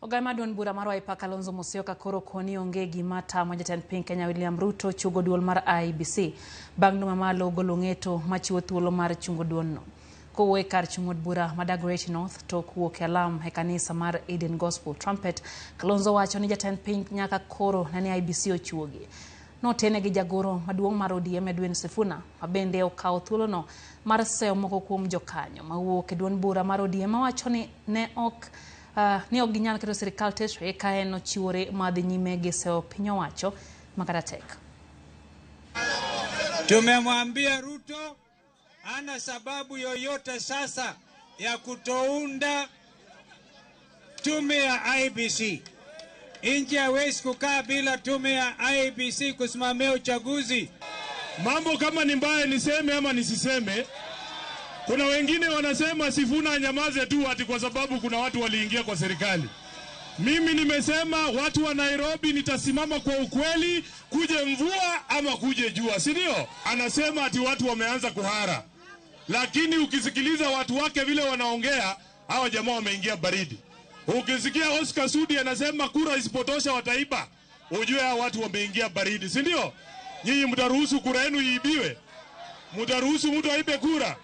Ogai mar duond bura mar Wiper Kalonzo Musyoka koro koni onge gima tamo jatend piny Kenya William Ruto chungo duol mar IEBC bang' doho mamalo golo ng'eto machiwo thuolo mar chungo duolno. Kowuok e kar chung' od bura ma Dagoretti North tok wuok e alam e kanisa mar Eden Gospel Trumpet, Kalonzo wacho ni jatend piny nyaka koro nene IEBC ochuogi. Notene gi jagoro maduong' mar ODM Edwin Sifuna ma bende okawo thuolono mar seyo moko kuom jokanyo mawuok e duond bura mar ODM mawacho ni ne ok ni ok ginyal keto sirikal tesre ka en ochiwore mar dhi nyime gi seyo piny owacho makata tek. Tumemwambia Ruto hana sababu yoyote sasa ya kutounda tume ya IEBC. Nchi hawezi kukaa bila tume ya IEBC kusimamia uchaguzi. Mambo kama ni mbaya niseme ama nisiseme? Kuna wengine wanasema Sifuna anyamaze tu ati kwa sababu kuna watu waliingia kwa serikali. Mimi nimesema watu wa Nairobi nitasimama kwa ukweli, kuje mvua ama kuje jua, si ndio? Anasema ati watu wameanza kuhara, lakini ukisikiliza watu wake vile wanaongea, hawa jamaa wameingia baridi. Ukisikia Oscar Sudi anasema kura isipotosha wataiba, ujue hawa watu wameingia baridi, si ndio? Nyinyi mtaruhusu kura yenu iibiwe? Mtaruhusu mtu aibe kura?